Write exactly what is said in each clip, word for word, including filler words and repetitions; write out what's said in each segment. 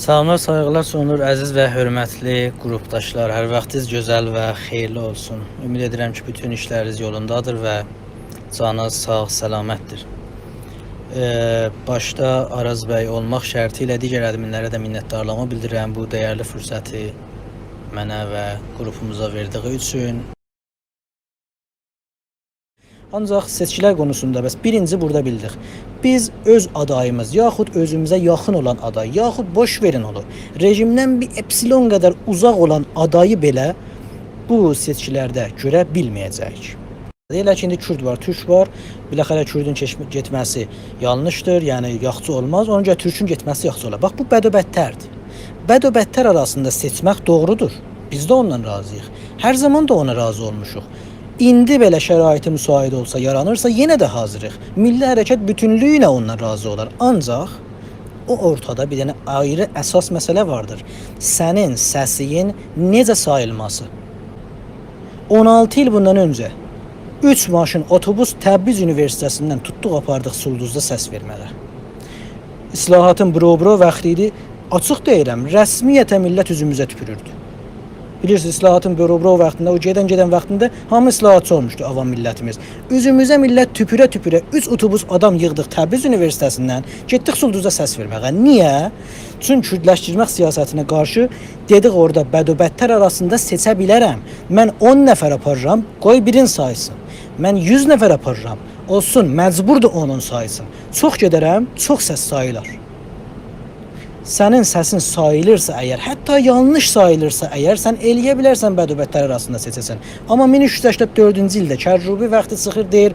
سلاملار، سایغیلار سونولور، عزیز و حؤرمتلی قروپداشلار. هر واختینیز گؤزل و خئییرلی اولسون. امید ائدیرم کی، بوتون ایشلرینیز یولوندادیر و جانینیز ساغ، سلامتدیر. ائ، باشدا آراز بی اولماق شرطی ایله دیگر ادمینلره ده منتدارلیغیمی بیلدیریرم بو دَیرلی فرصتی منه و قروپوموزا وئردیگی اوچون. آنجاق سئچکیلر قونوسوندا بس بیرینجی بورادا بیلدیک. بیز اؤز آداییمیز، یاخود اؤزوموزه یاخین اولان آدای، یاخود بوش وئرین اونو، رژیمدن بیر اپسیلون قدر اوزاق اولان آدایی بئله بو سئچکیلرده گؤره بیلمه‌یه‌جه‌ییک. ائله کی، ایندی کورد وار، تورک وار، بالاخره کوردون کئچمه-، گئتمه‌سی یانلیشدیر، یعنی یاخشی اولماز، اونا گؤره تورکون گئتمه‌سی یاخشی اولار. باخ، بو بد و بدتردیر. بد و بدتر آراسیندا سئچمک دوغرودور. بیز ده اوندان راضی‌ییق. هر زامان دا اونا راضی اولموشوق. ایندی بئله شرایطی مساعد اولسا، یارانیرسا، یئنه ده حاضیریق. میللی حرکت بوتونلویو ایله اوندان راضی اولار. آنجاق او اورتادا بیر دنه آیری اساس مسئله واردیر. سنین سسین نئجه ساییلماسی. اون آلتی ایل بوندان اؤنجه اوچ ماشین اوتوبوس تبریز اونیوئرسیته‌سیندن توتدوق، آپاردیق سولدوزدا سس وئرمه‌یه. اصلاحاتین برو برو واختی ایدی. آچیق دئییرم، رسمیتاً میللت اوزوموزه توپورورد. بیلیرسینیز، اصلاحاتین برو برو واختیندا، او گئدن گئدن واختیندا هامی اصلاحاتچی اولموشدو عوام میللتیمیز. اوزوموزه میللت توپوره توپوره اوچ اوتوبوس آدام ییغدیق تبریز اونیوئرسیته‌سیندن، گئتدیک سولدوزا سس وئرمه‌یه. نییه؟ چون کوردلشدیرمک سیاستینه قارشی دئدیک اورادا بد و بدتر آراسیندا سئچه بیلرم. من اون نفر آپاریرام، قوی بیرین سایسین. من یوز نفر آپاریرام، اولسون، مجبوردور اونون سایسین. چوخ گئدرم، چوخ سس ساییلار. سنین سسین ساییلیرسا اگر، حتی یانلیش ساییلیرسا اگر، سن ائلیه بیلرسن بد و بدتر آراسیندا سئچه‌سن. آمما مین اوچ یوز سکسن دؤردونجو ایلده کروبی واختی چیخیر، دئییر: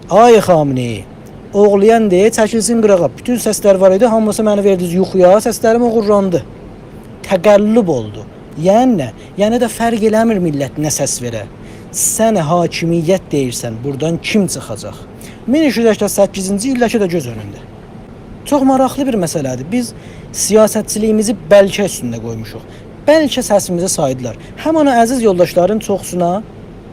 «آی خامنه‌ای، اوغلویان دئییر، چکیلسین قیراغا. بوتون سسلر وار ایدی، هامیسی منی وئردینیز یوخویا، سسلریم اوغورلاندی.» تقلب اولدو. یعنی نه؟ یعنی ده فرق ائله‌میر میللت نه سس وئره. سن حاکمیت دئییرسن، بورادان کیم چیخاجاق؟ مین اوچ یوز سکسن سککیزینجی ایلده‌کی ده گؤز اؤنونده. چوخ ماراقلی بیر مسئله‌دیر. بیز سیاستچیلیگیمیزی بلکه اوستونده قویموشوق. بلکه سسیمیزی سایدیلار. همین او عزیز یولداشلارین چوخوسونا،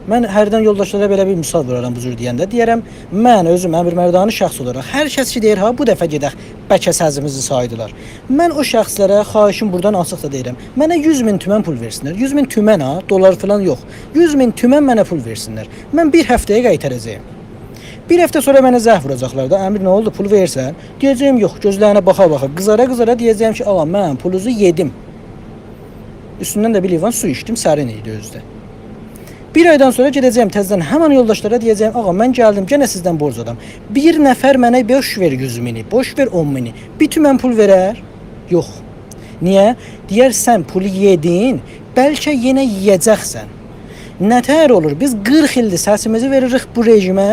من هردن یولداشلارا بئله بیر مثال وورارام بو جور دئینده. دئیه‌رم، من اؤزوم امیر مردانی شخص اولاراق، هر کس کی دئییر: «ها، بو دفعه گئدک، بلکه سسیمیزی سایدیلار.» من او شخصلره خواهیشیم بورادان آچیق دا دئییرم. منه یوز مین تومن پول وئرسینلر. یوز مین تومن ها، دلار فلان یوخ. یوز مین تومن منه پول وئرسینلر. من بیر هفته‌یه قایتاراجاغام. بیر هفته سونرا منه زنگ ووراجاقلار دا: «امیر، نه اولدو؟ پول وئریرسن؟» دئیه‌جه‌یم: «یوخ.» گؤزلرینه باخا-باخا، قیزارا-قیزارا دئیه‌جه‌یم کی: «آغا، من پولونوزو یئدیم.» اوستوندن ده بیلیرسن، سو ایچدیم، سرین ایدی اؤزو ده. بیر آیدان سونرا گئده‌جه‌یم تزه‌دن همین یولداشلارا دئیه‌جه‌یم: «آغا، من گلدیم، یئنه سیزدن بورج آلام.» بیر نفر منه، بوش وئر یوز مینی، بوش وئر اون مینی، بیر تومن پول وئرر؟ یوخ. نییه؟ دئیر: «سن پولو یئدین، بلکه یئنه یئیه‌جکسن.» نه‌تهر اولور؟ بیز قیرخ ایلدیر سسیمیزی وئریریک بو رژیمه.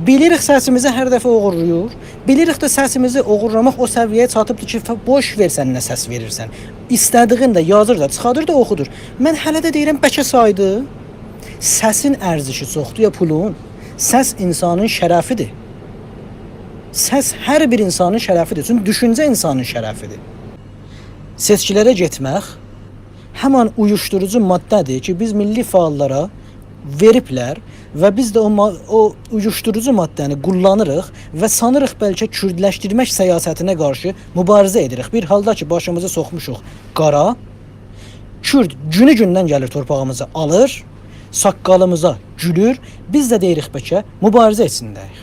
بیلیریک سسیمیزی هر دفعه اوغورلویور. بیلیریک ده سسیمیزی اوغورلاماق او سویه‌یه چاتیبدیر کی، ف-، بوش وئر سن نه سس وئریرسن. ایسته‌دیگین ده یازیر دا، چیخادیر دا، اوخودور. من هله ده دئییرم، بلکه سایدی. سسین ارزشی چوخدور یا پولون؟ سس اینسانین شرفیدیر. سس هر بیر اینسانین شرفیدیر. چونکی دوشونجه اینسانین شرفیدیر. سئچکیلره گئتمک همان اویوشدوروجو ماده‌دیر کی، بیز میللی فعاللارا وئریبلر و بیز ده او ما-، او اویوشدوروجو ماده‌نی قوللانیریق و سانیریق بلکه کوردلشدیرمک سیاستینه قارشی موباریزه ائدیریک. بیر حالدا کی، باشیمیزی سوخموشوق قارا، کورد گونو گوندن گلیر تورپاغیمیزی آلیر، ساققالیمیزا گولور، بیز ده دئییریک بلکه موباریزه ایچینده‌ییک.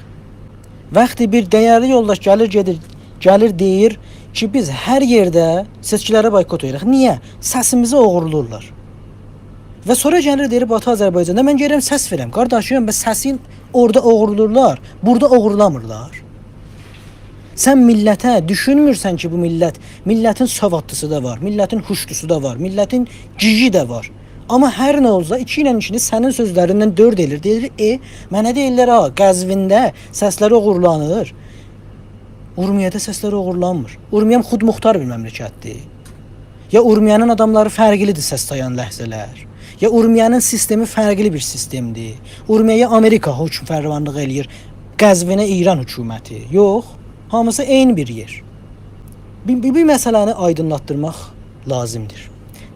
وقتی بیر دَیرلی یولداش گلیر، گئدیر، گلیر دئییر کی، بیز هر یئرده سئچکیلری بایکوت ائدیریک. نییه؟ سسیمیزی اوغورلورلار. و سونرا گلیر دئییر، باتی آذربایجاندا من گلیرم سس وئریرم. قارداشیم، بس سسین اورادا اوغورلورلار، بورادا اوغورلامیرلار. سن میللته دوشونمورسن کی، بو میللت، میللتین سوادلیسی دا وار، میللتین هوشلوسو دا وار، میللتین گیجی ده وار. آمما هر نه اولسا، ایکی ایله ایکینی سنین سؤزلریندن دؤرد ائله‌ییر. دئییر: «ائ، منه دئییرلر ها، قزوینده سسلر اوغورلانیر. اورمیه‌ده سسلر اوغورلانمیر.» اورمیه خودمختار بیر مملکتدیر. یا اورمیه‌نین آداملاری فرقلیدیر سس سایان لحظه‌لر، یا اورمیه‌نین سیستمی فرقلی بیر سیستمدیر. اورمیه‌یه آمریکا حکم‌فرمانلیق ائله‌ییر، قزوینه ایران حکومتی. یوخ، هامیسی عینی بیر یئر. بیر، بیر، بیر مسئله‌نی آیدینلاتدیرماق لازیمدیر.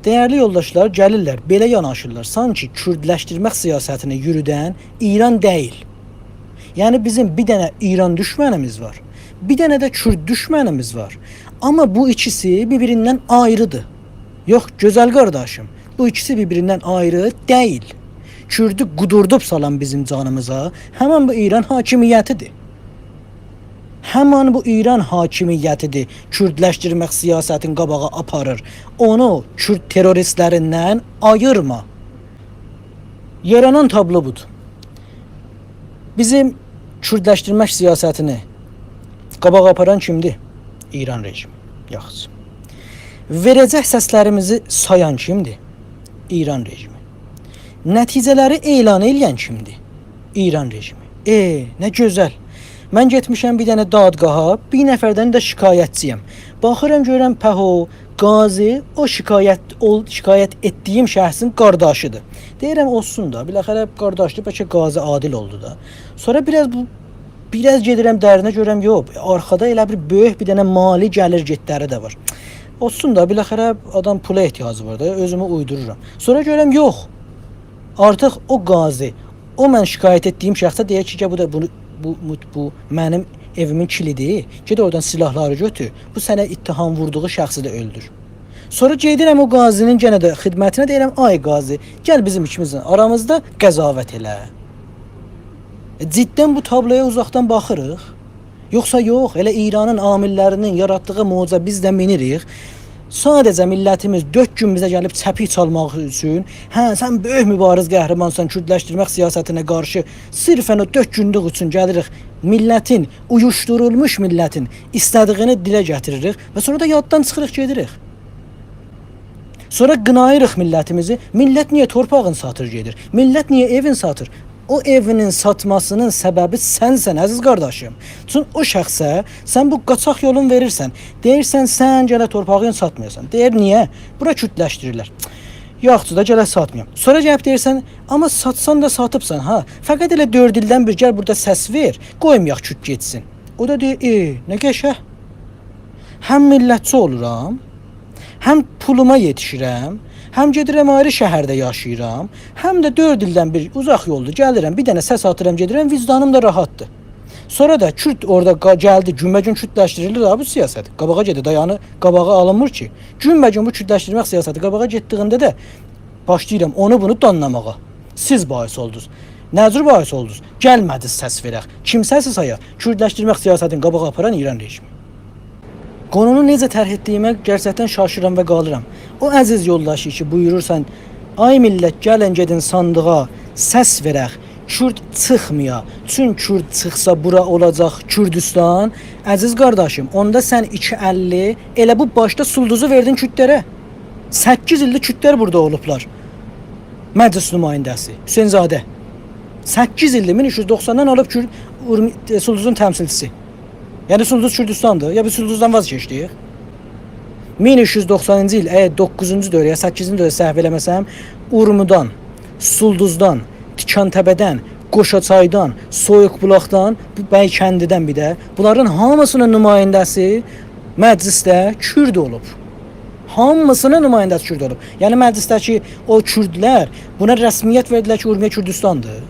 دَیرلی یولداشلار گلیرلر، بئله یاناشیرلار، سانکی کوردلشدیرمک سیاستینی یورودن ایران دئییل. یعنی بیزیم بیر دنه ایران دوشمنیمیز وار. بیر دنه ده کورد دوشمنیمیز وار. آمما بو ایکیسی بیر-بیریندن آیریدیر. یوخ، گؤزل قارداشیم، بو ایکیسی بیر-بیریندن آیری دئییل. کوردو قودوردوب سالان بیزیم جانیمیزا همین بو ایران حاکمیتیدیر. همین بو ایران حاکمیتیدیر، کوردلشدیرمک سیاستین قاباغا آپاریر. اونو کورد تروریستلریندن آییرما. یارانان تابلو بودور. بیزیم کوردلشدیرمک سیاستینی قاباغا آپاران کیمدیر؟ ایران رژیمی. یاخشی. وئره‌جک سسلریمیزی سایان کیمدیر؟ ایران رژیمی. نتیجه‌لری اعلان ائله‌ین کیمدیر؟ ایران رژیمی. ائه، نه گؤزل. من گئتمیشم بیر دنه دادگاها، بیر نفردن ده شکایتچی‌یم. باخیرام، گؤرورم، پهو، قاضی او شکایت، او شکایت ائتدیگیم شخصین قارداشیدیر. دئییرم، اولسون دا، بالاخره قارداشدیر، بلکه قاضی عادل اولدو دا. سونرا بیر آز بو، بیر آز گئدیرم درینه، گؤرورم، یوخ، آرخادا ائله بیر بؤیوک بیر دنه مالی گلیر گئتلری ده وار. اولسون دا، بالاخره آدام پولا احتیاجی وار دا، اؤزومو اویدورورام. سونرا گؤرورم، یوخ، آرتیق او قاضی، او من شکایت ائتدیگیم شخصه دئییر کی، گل بو دا بونو، بو، بو، بو منیم ائویمین کیلیدی، گئت اورادان سلاحلاری گؤتور، بو سنه اتهام ووردوغو شخصی ده اؤلدور. سونرا گئدیرم او قاضی‌نین یئنه ده خدمتینه، دئییرم، آی قاضی، گل بیزیم ایکیمیزین آرامیزدا قضاوت ائله. جداً بو تابلویا اوزاقدان باخیریق؟ یوخسا یوخ، ائله ایرانین عامللری‌نین یاراتدیغی موجا بیز ده مینیریک. ساده‌جه میللتیمیز دؤرد گون بیزه گلیب چپیک چالماق اوچون، هه، سن بؤیوک مبارز قهرمانسان، کوردلشدیرمک سیاستینه قارشی، صرفاً او دؤرد گونلوک اوچون گلیریک، میللتین، اویوشدورولموش میللتین ایسته‌دیگینی دیله گتیریریک و سونرا دا یاددان چیخیریق، گئدیریک. سونرا قیناییریق میللتیمیزی. میللت نییه تورپاغین ساتیر گئدیر؟ میللت نییه ائوین ساتیر؟ او ائوینین ساتماسینین سببی سنسن، عزیز قارداشیم. چون او شخصه سن بو قاچاق یولون وئریرسن. دئییرسن، سن گرک تورپاغین ساتمایاسان. دئییر، نییه؟ بورا کوردلشدیریرلر. یاخشی دا، گرک ساتمایام. سونرا گلیب دئییرسن، آمما ساتسان دا ساتیبسان ها. فقط ائله دؤرد ایلدن بیر گل بورادا سس وئر، قویمایاق کورد گئتسین. او دا دئییر، ائه، نه قشنگ. هم میللتچی اولورام، هم پولوما یئتیشیرم، هم گئدیرم آیری شهرده یاشاییرام، هم ده دؤرد ایلدن بیر اوزاق یولدور، گلیرم، بیر دنه سس آتیرام، گئدیرم، وجدانیم دا راحتدیر. سونرا دا کورد اورادا قا-، گلدی، گون‌به‌گون کوردلشدیریلیر ها بو سیاست. قاباغا گئدیر، دایانی قاباغا آلینمیر کی. گون‌به‌گون بو کوردلشدیرمک سیاستی قاباغا گئتدیگینده ده باشلاییرام اونو بونو دانلاماغا. سیز باعث اولدونوز. نه جور باعث اولدونوز؟ گلمه‌دینیز سس وئرک. کیم سسی سایا؟ کوردلشدیرمک سیاستینی قاباغا آپاران ایران رژیمی. قونونو نئجه طرح ائتدیگیمه گئرچکدن شاشیرام و قالیرام. او عزیز یولداشی کی بویورورسان، آی میللت، گلین گئدین صاندیغا، سس وئرک، کورد چیخمایا. چون کورد چیخسا بورا اولاجاق کوردوستان. عزیز قارداشیم، اوندا سن ایکی اللی ائله بو باشدا سولدوزو وئردین کوردلره. سککیز ایلدیر کوردلر بورادا اولوبلار. مجلس نماینده‌سی، حسین‌زاده. سککیز ایلدیر، مین اوچ یوز دوخساندان آلیب کورد، اورمی-، ائ، سولدوزون تمثیلچیسی. یعنی سولدوز کوردوستاندیر، یا بیز سولدوزدان واز کئچدیک؟ مین اوچ یوز دوخسانینجی ایل، اگر دوققوزونجو دوره، یا سککیزینجی دوره سهو ائله‌مه‌سم، اورمودان، سولدوزدان، تیکان‌تپه‌دن، قوشاچایدان، سویوق‌بولاقدان، بو بی‌کندیدن بیر ده، بونلارین هامیسینین نماینده‌سی مجلسده کورد اولوب. هامیسینین نماینده‌سی کورد اولوب. یعنی مجلسده‌کی او کوردلر بونا رسمیت وئردیلر کی اورمیه کوردوستاندیر.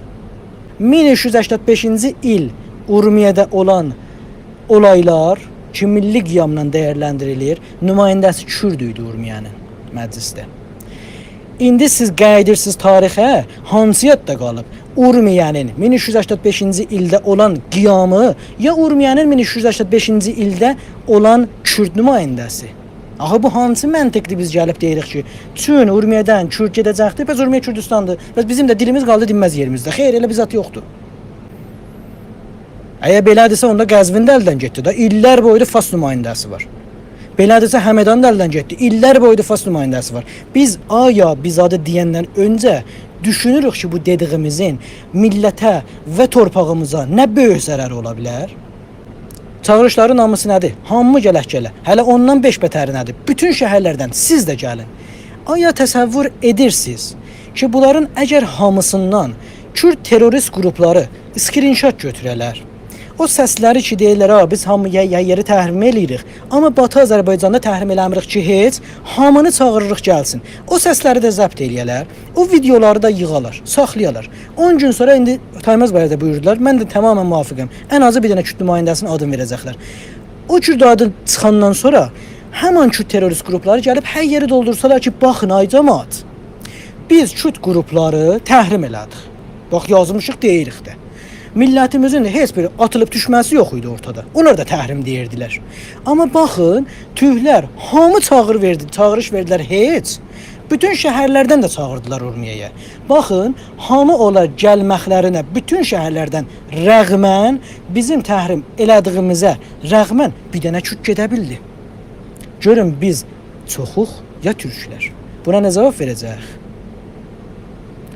مین اوچ یوز سکسن بئشینجی ایل اورمیه‌ده اولان اولایلار کی میللی قیاملا دَیرلندیریلیر، نماینده‌سی کورد ایدی اورمیه‌نین مجلسده. ایندی سیز قاییدیرسینیز تاریخه، هانسی یاددا قالیب؟ اورمیه‌نین مین اوچ یوز سکسن بئشینجی ایلده اولان قیامی، یا اورمیه‌نین مین اوچ یوز سکسن بئشینجی ایلده اولان کورد نماینده‌سی؟ آخی بو هانسی منطقدیر، بیز گلیب دئییریک کی، چون اورمیه‌دن کورد گئده‌جکدیر، پس اورمیه کوردوستاندیر. پس بیزیم ده دیلیمیز قالدی دینمز یئریمیزده. خیر، ائله بیر زاد یوخدور. اگر بئله‌دیرسه، اوندا قزوین ده الدن گئتدی ده. ایللر بویودور فارس نماینده‌سی وار. بئله‌دیرسه، همدان دا الدن گئتدی. ایللر بویودور فارس نماینده‌سی وار. بیز آیا بیز آدی دئیندن اؤنجه دوشونوروک کی بو دئدیگیمیزین میللته و تورپاغیمیزا نه بؤیوک ضرری اولا بیلر؟ چاغیریشلارین هامیسی نه‌دیر؟ هامی گلک گله. هله اوندان بئش بتری نه‌دیر؟ بوتون شهرلردن سیز ده گلین. آیا تصور ائدیرسیز کی بونلارین اگر هامیسیندان کورد تروریست قروپلاری اسکرین‌شات گؤتوره‌لر، او سسلری کی دئییرلر: «ها، بیز هامی یئ-، یئ-، یئری تحریم ائله‌ییریک، آمما باتی آذربایجاندا تحریم ائله‌میریک کی هئچ، هامینی چاغیریریق گلسین.» او سسلری ده ضبط ائله‌یه‌لر، او ویدئولاری دا ییغالار، ساخلایالار. اون گون سونرا ایندی تایماز بی ده بویوردولار، من ده تماماً موافقم. ان آزی بیر دنه کورد نماینده‌سینین آدینی وئره‌جکلر. او کورد آدی چیخاندان سونرا همین کورد تروریست گروپلاری گلیب هر یئری دولدورسالار کی، باخین آی جماعت، بیز کورد گروپلاری تحریم ائله‌دیک. باخ، یازمیشیق، دئییریک ده. میللتیمیزین ده هئچ بیر آتیلیب دوشمه‌سی یوخ ایدی اورتادا. اونلار دا تحریم دئییردیلر. آمما باخین، تورکلر هامی چاغیر وئردی، چاغیریش وئردیلر هئچ. بوتون شهرلردن ده چاغیردیلار اورمیه‌یه. باخین، هامی اولار گلمکلرینه بوتون شهرلردن رغماً، بیزیم تحریم ائله‌دیییمیزه رغماً بیر دنه کورد گئده بیلدی. گؤرون بیز چوخوق یا تورکلر؟ بونا نه جاواب وئره‌جه‌ییک؟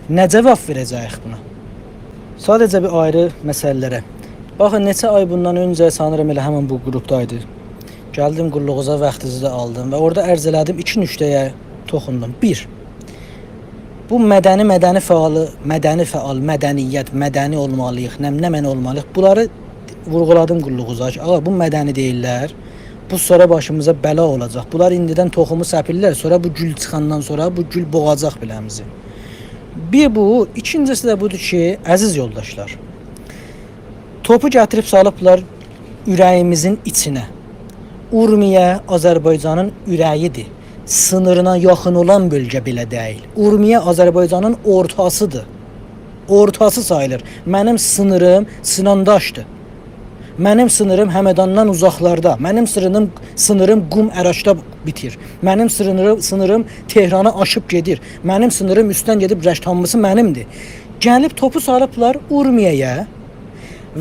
نه جاواب وئره‌جه‌ییک بونا؟ ساده‌جه بیر آیری مسئله‌لره. باخین، نئچه آی بوندان اؤنجه سانیریم ائله همین بو گروپدایدی. گلدیم قوللوغوزا، واختینیزی دا آلدیم و اورادا عرض ائله‌دیم، ایکی نکته‌یه توخوندوم. بیر، بو مدنی، مدنی فعالی، مدنی فعال، مدنیت، مدنی اولمالی‌ییق، نه، نمنه اولمالی‌ییق؟ بونلاری وورغولادیم قوللوغوزا کی، آغا، بو مدنی دئییرلر، بو سونرا باشیمیزا بلا اولاجاق. بونلار ایندیدن توخومو سپیرلر، سونرا بو گول چیخاندان سونرا بو گول بوغاجاق بیله‌میزی. بیر بو، ایکینجیسی ده بودور کی، عزیز یولداشلار، توپو گتیریب سالیبلار اوره‌ییمیزین ایچینه. اورمیه آذربایجانین اوره‌ییدیر. سینیرینا یاخین اولان بؤلگه بئله دئییل. اورمیه آذربایجانین اورتاسیدیر. اورتاسی ساییلیر. منیم سینیریم سینانداشدیر. منیم سینیریم همداندان اوزاقلاردا. منیم سینیریم، سینیریم قم اراکدا بیتیر. منیم سینیریم، سینیریم تهرانی آشیب گئدیر. منیم سینیریم اوستدن گئدیب رشت، هامیسی منیمدیر. گلیب توپو سالیبلار اورمیه‌یه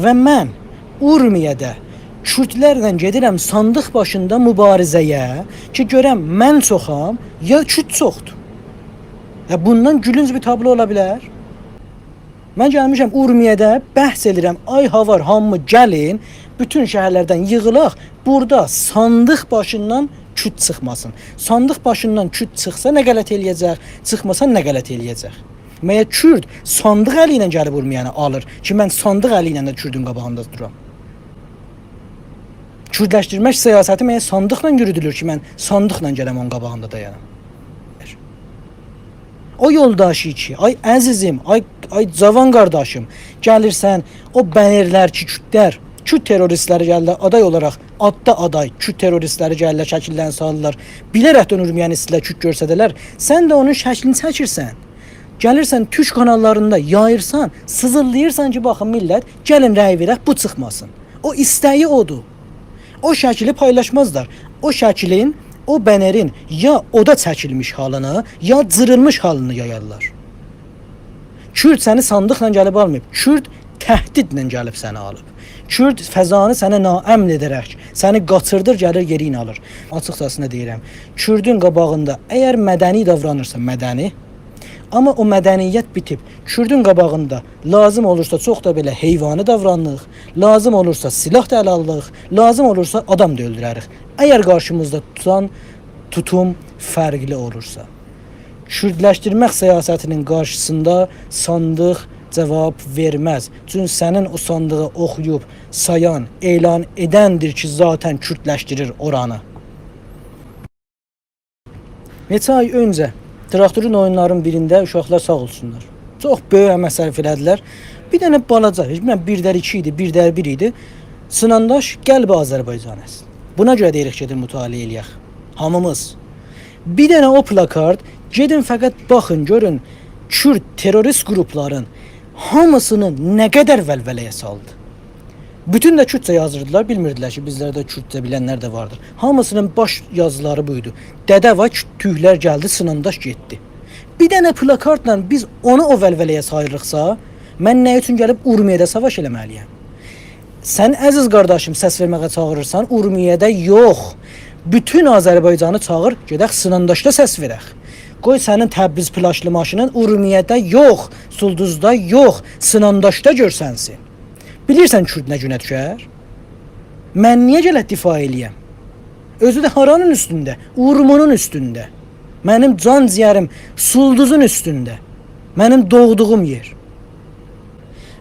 و من اورمیه‌ده کوردلرله گئدیرم صاندیق باشیندا موباریزه‌یه کی، گؤرم من چوخام، یا کورد چوخدور. یا بوندان گولونج بیر تابلو اولا بیلر؟ من گلمیشم اورمیه‌ده بحث ائدیرم، آی هاوار، هامی گلین، بوتون شهرلردن ییغیلاق، بورادا صاندیق باشیندان کورد چیخماسین. صاندیق باشیندان کورد چیخسا نه غلط ائله‌یه‌جک، چیخماسا نه غلط ائله‌یه‌جک؟ مگر کورد صاندیق الی ایله گلیب اورمیه‌نی آلیر کی، من صاندیق الی ایله ده کوردون قاباغیندا دورام؟ کوردلشدیرمک سیاستی مگر صاندیقلا یورودولور کی، من صاندیقلا گلم اونون قاباغیندا دایانام؟ او یولداشی کی، آی عزیزیم، آی، آی جاوان قارداشیم، گلیرسن، او بنرلر کی، کوردلر، کورد تروریستلری گلیرلر آدای اولاراق، آددا آدای، کورد تروریستلری گلیرلر، شکیللرینی سالیرلار، بیله‌رکدن اورمیه‌نی ایسته‌ییرلر کورد گؤرسده‌لر، سن ده اونون شکلینی چکیرسن. گلیرسن، تورک کاناللاریندا یاییرسان، سیزیلداییرسان کی، باخین میللت، گلین رأی وئرک، بو چیخماسین. او ایسته‌یی اودور. او شکلی پایلاشمازلار. او شکلین، او بنرین یا اودا چکیلمیش حالینی، یا جیریلمیش حالینی یایارلار. کورد سنی صاندیقلا گلیب آلماییب. کورد تهدیدله گلیب سنی آلیب. کورد فضانی سنه ناامن ائده‌رک، سنی قاچیردیر، گلیر یئرینی آلیر. آچیقجاسینا دئییرم، کوردون قاباغیندا اگر مدنی داورانیرسا، مدنی، آمما او مدنیت بیتیب. کوردون قاباغیندا لازیم اولورسا چوخ دا بئله حیوانی داورانیریق، لازیم اولورسا سلاح دا اله آلیریق، لازیم اولورسا آدام دا اؤلدورریک. اگر قارشیمیزدا توتان توتوم فرقلی اولورسا. کوردلشدیرمک سیاستینین قارشیسیندا صاندیق جاواب وئرمز. چونکی سنین او صاندیغی اوخویوب سایان، اعلان ائدندیر کی، ذاتاً کوردلشدیریر اورانی. نئچه آی اؤنجه تراکتورون اویونلارین بیرینده، اوشاقلار ساغ اولسونلار، چوخ بؤیوک امک صرف ائله‌دیلر. بیر دنه بالاجا، هئچ بیلمیرم، بیر در ایکی ایدی، بیر در بیر ایدی. سینانداش قلب آذربایجان است. بونا گؤره دئییریک گئدین مطالعه ائله‌یک هامیمیز. بیر دنه او پلاکارد، گئدین فقط باخین، گؤرون کورد تروریست گروپلارین هامیسینی نه قدر ولوله‌یه سالدی. بوتون ده کوردجه یازیردیلار، بیلمیردیلر کی، بیزلرده کوردجه بیلنلر ده واردیر. هامیسینین باش یازیلاری بویدو: «دده وای، تورکلر گلدی، سینانداش گئتدی.» بیر دنه پلاکاردلا بیز اونو او ولوله‌یه سالیریقسا، من نه اوچون گلیب اورمیه‌ده ساواش ائله‌مه‌لی‌یم؟ سن، عزیز قارداشیم، سس وئرمه‌یه چاغیریرسان، اورمیه‌ده یوخ. بوتون آذربایجانی چاغیر، گئدک سینانداشدا سس وئرک. قوی سنین تبریز پلاکلی ماشینین اورمیه‌ده یوخ، سولدوزدا یوخ، سینانداشدا گؤرسنسین. بیلیرسن کورد نه گونه دوشر؟ من نییه گرک دفاع ائله‌یم؟ اؤزو ده هارانین اوستونده؟ اورمونون اوستونده. منیم جان جیگریم سولدوزون اوستونده. منیم دوغدوغوم یئر.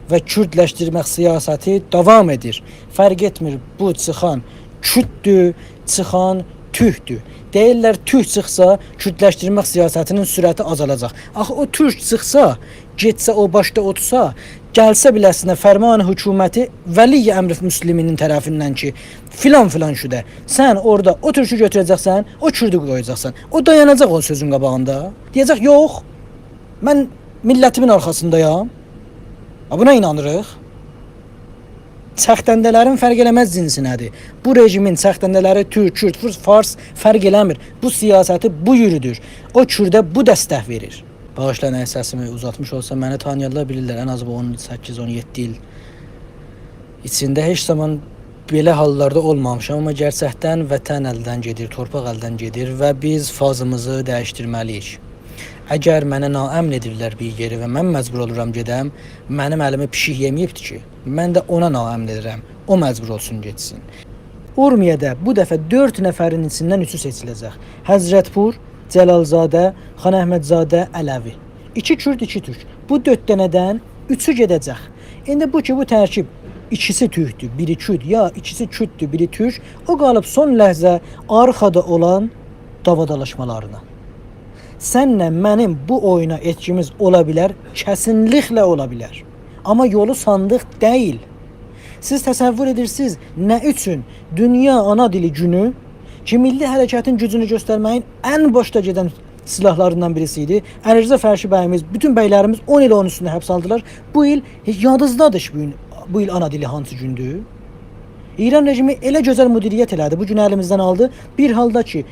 و کوردلشدیرمک سیاستی داوام ائدیر. فرق ائتمیر، بو چیخان کورددور، چیخان تورکدور. دئییرلر، تورک چیخسا، کوردلشدیرمک سیاستی‌نین سرعتی آزالاجاق. آخی او تورک چیخسا، گئتسه او باشدا اوتورسا، گلسه بیله‌سینه فرمان حکومتی ولی امر مسلمینین طرفیندن کی، فلان فلان شده، سن اورادا او تورکو گؤتوره‌جکسن، او کوردو قویاجاقسان. او دایاناجاق او سؤزون قاباغیندا. دئیه‌جک، «یوخ، من میللتیمین آرخاسیندایام.» ها، بونا اینانیریق؟ چختنده‌لرین فرق ائله‌مز جنسی نه‌دیر. بو رژیمین چختنده‌لری تورک، کورد، فورس، فارس فرق ائله‌میر. بو سیاستی بو یورودور. او کورده بو دستک وئریر. باغیشلایین، اگر سسیمی اوزاتمیش اولسام، منی تانییانلار بیلیرلر، ان آز بو اون سککیز، اون یئددی ایل ایچینده هئچ زامان بئله حاللاردا اولمامیشام، آمما گئرچکدن وطن الدن گئدیر، تورپاق الدن گئدیر و بیز فازیمیزی دییشدیرمه‌لی‌ییک. اگر منه ناامن ائدیرلر بیر یئری و من مجبور اولورام گئدم، منیم الیمی پیشیک یئمه‌ییبدیر کی، من ده اونا ناامن ائدیرم، او مجبور اولسون گئتسین. اورمیه‌ده بو دفعه دؤرد نفرین ایچیندن اوچو سئچیله‌جک. حضرت‌پور، جلال‌زاده، خان‌احمدزاده، علوی. ایکی کورد، ایکی تورک. بو دؤرد دنه‌دن اوچو گئده‌جک. ایندی بو کی، بو ترکیب ایکیسی تورکدور، بیری کورد، یا ایکیسی کورددور، بیری تورک، او قالیب سون لحظه آرخادا اولان دعوا دالاشمالارینا. سنله منیم بو اویونا ائتکیمیز اولا بیلر، کسینلیکله اولا بیلر. آمما یولو صاندیق دئییل. سیز تصور ائدیرسینیز، نه اوچون دونیا آنا دیلی گونو کی، میللی حرکتین گوجونو گؤسترمه‌یین ان باشدا گئدن سلاحلاریندان بیریسی ایدی. علیرضا فرشی بییمیز، بوتون بیلریمیز اون ایل اونون اوستونده حبس آلدیلار. بو ایل، یادینیزدادیر کی، بو گون، بو ایل آنا دیلی هانسی گوندور؟ ایران رژیمی ائله گؤزل مدیریت ائله‌دی، بو گونو الیمیزدن آلدی. بیر حالدا کی،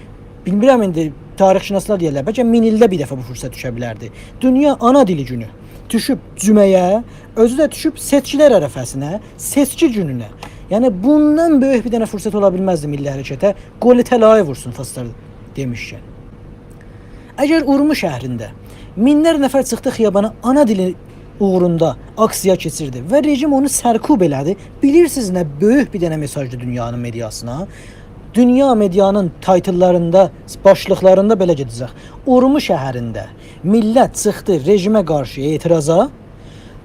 بیلمیرم، ایندی تاریخ‌شناسلار دئیرلر، بلکه مین ایلده بیر دفعه بو فرصت دوشه بیلردی. دونیا آنا دیلی گونو دوشوب جمعه‌یه، اؤزو ده دوشوب سئچکیلر عرفه‌سینه، سئچکی گونونه. یعنی، بوندان بؤیوک بیر دنه فرصت اولا بیلمزدی میللی حرکته. گل طلایی وورسون، فارسلار دئمیشکن. اگر اورمو شهرینده مینلر نفر چیخدی خیابانا، آنا دیلی اوغروندا آکسیا کئچیردی و رژیم اونو سرکوب ائله‌دی، بیلیرسینیز نه بؤیوک بیر دنه مئساژدیر دونیانین مئدیاسینا؟ دونیا مئدیانین تایتل‌لاریندا، باشلیقلاریندا بئله گئده‌جک: اورمو شهرینده میللت چیخدی رژیمه قارشی اعتراضا،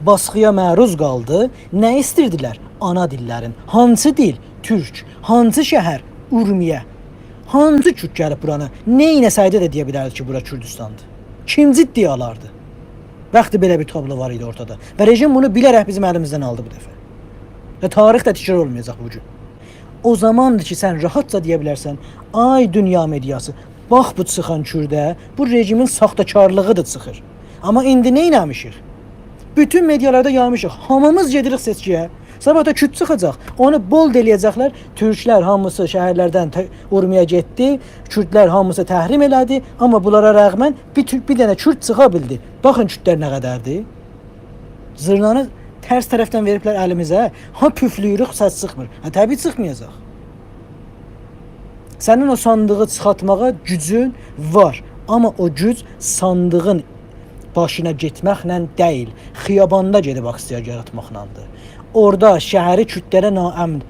باسقی‌یا معروض قالدی. نه ایسته‌ییردیلر؟ آنا دیللرین. هانسی دیل؟ تورک. هانسی شهر؟ اورمیه. هانسی کورد گلیب بورانی نئینه‌سه‌یدی ده دئیه بیلردی کی، بورا کوردوستاندیر؟ کیم جدی‌یه آلاردی؟ وقتی بئله بیر تابلو وار ایدی اورتادا. و رژیم بونو بیله‌رک بیزیم الیمیزدن آلدی بو دفعه. و تاریخ ده تکرار اولمایاجاق بو گون. او زاماندیر کی، سن راحتجا دئیه بیلرسن، «آی دونیا مئدیاسی، باخ بو چیخان کورده، بو رژیمین ساختاکارلیغیدیر چیخیر.» آمما ایندی نئینه‌میشیک؟ بوتون مئدیالاردا یایمیشیق. هامیمیز گئدیریک سئچکی‌یه. صاباح دا کورد چیخاجاق. اونو بولد ائله‌یه‌جکلر. تورکلر هامیسی شهرلردن ت-، اورمیه گئتدی. کوردلر هامیسی تحریم ائله‌دی. آمما بونلارا رغماً بیر تو-، بیر دنه کورد چیخا بیلدی. باخین کوردلر نه قدردیر. زیرنانی ترس طرفدن وئریبلر الیمیزه. ها، پوفلویوروک، سس چیخمیر. هه، طبیعی چیخمایاجاق. سنین او صاندیغی چیخارتماغا گوجون وار. آمما او گوج صاندیغین باشینا گئتمکله دئییل، خیاباندا گئدیب آکسیا یاراتماقلاندیر. اورادا شهری کوردلره ناامن